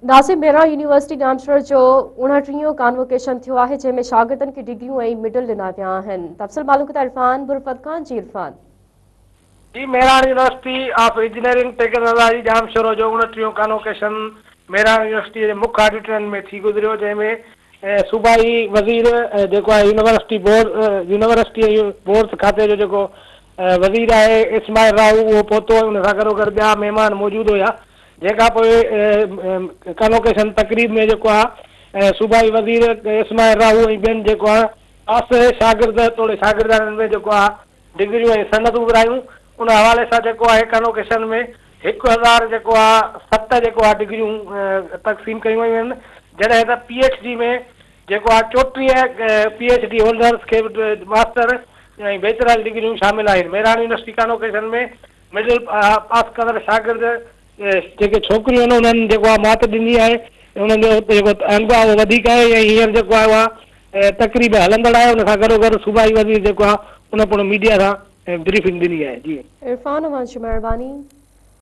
ناظرين مهراڻ يونيورسٽي ڄامشورو جو 29 ڪانووڪيشن ٿيو آهي جنهن ۾ شاگردن کي ڊگريون ۽ ميڊل ڏنا ويا آهن تفصيل معلوم ڪندا عرفان برفت خان جي عرفان. جي Mehran university of engineering technology Jamshoro جو 29 ڪانووڪيشن مهراڻ يونيورسٽي جي مک آڊيٽوريم ۾ ٿي گذريو جنهن ۾ صوبائي وزير جيڪو آهي يونيورسٽي بورڊ يونيورسٽي ۽ بورڊز کاتي جو جيڪو وزير آهي اسماعيل راهو اهو پهتو ۽ ان سان گڏوگڏ ٻيا مهمان موجود هيا جنهن کان پوء ڪانووڪيشن تقريب ۾ جيڪو آهي صوبائي وزير اسماعيل راهو ۽ ٻين جيڪو آهي پاس شاگرد توڙي شاگردياڻين ۾ جيڪو آهي ڊگريون ۽ سندون ورهايون ان حوالي سان جيڪو آهي ڪانووڪيشن ۾ 1000 جيڪو آهي ست جيڪو آهي ڊگريون تقسيم ڪيون ويون آهن جڏهن ته پي ايڇ ڊي ۾ جيڪو آهي 34 پي ايڇ ڊي هولڊرز کي به ماسٽر ۽ بيچلر ڊگريون شامل آهن Mehran university convocation ۾ middle pass ڪندڙ شاگرد جيڪي ڇوڪريون آهن انهن جيڪو آهي مات ڏني آهي انهن جو جيڪو انگ آهي اهو وڌيڪ آهي ۽ هينئر جيڪو آهي اها تقريب هلندڙ آهي ان سان گڏو گڏ صوبائي وزير جيڪو آهي ان پڻ ميڊيا سان بريفنگ ڏني آهي جي. عرفان اوهان جي مهرباني.